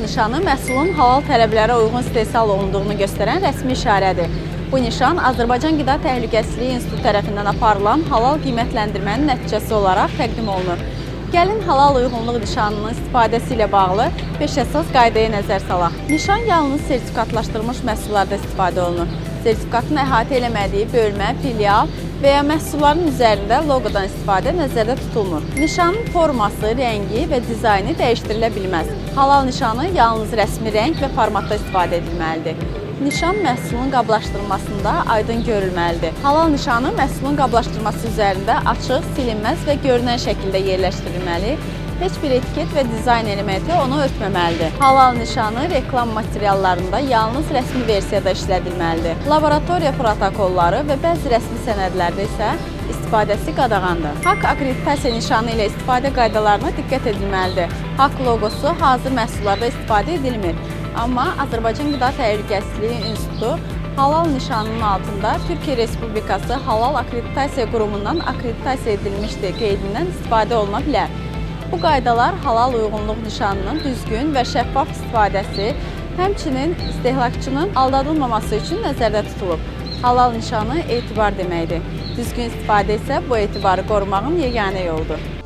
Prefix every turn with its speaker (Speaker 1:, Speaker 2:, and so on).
Speaker 1: nişanı məhsulun halal tələblərə uyğun istehsal olunduğunu göstərən rəsmi işarədir. Bu nişan Azərbaycan Qida Təhlükəsizliyi İnstitutu tərəfindən aparılan halal qiymətləndirmənin nəticəsi olaraq təqdim olunur. Gəlin halal uyğunluq nişanının istifadəsi ilə bağlı 5 əsas qaydaya nəzər salaq. Nişan yalnız sertifikatlaşdırılmış məhsullarda istifadə olunur. Sertifikatın əhatə eləmədiyi bölmə, filial və ya məhsulların üzərində loqodan istifadə nəzərdə tutulmur. Nişanın forması, rəngi və dizaynı dəyişdirilə bilməz. Halal nişanı yalnız rəsmi rəng və formatda istifadə edilməlidir. Nişan məhsulun qablaşdırılmasında aydın görülməlidir. Halal nişanı məhsulun qablaşdırması üzərində açıq, silinməz və görünən şəkildə yerləşdirilməli, heç bir etiket və dizayn elementi onu örtməməlidir. Halal nişanı reklam materiallarında yalnız rəsmi versiyada işlədilməlidir. Laboratoriya protokolları və bəzi rəsmi sənədlərdə isə istifadəsi qadağandır. Haqq akkreditasiya nişanı ilə istifadə qaydalarına diqqət edilməlidir. Haqq loqosu hazır məhsullarda istifadə edilmir. Amma Azərbaycan Qida Təhlükəsizliyi İnstitutu halal nişanının altında Türkiyə Respublikası Halal Akkreditasiya Qurumundan akkreditasiya edilmişdir qeydindən istifadə oluna bilər. Bu qaydalar halal uyğunluq nişanının düzgün və şəffaf istifadəsi, həmçinin istehlakçının aldadılmaması üçün nəzərdə tutulub. Halal nişanı etibar deməkdir. Düzgün istifadə isə bu etibarı qorumağın yeganə yoludur.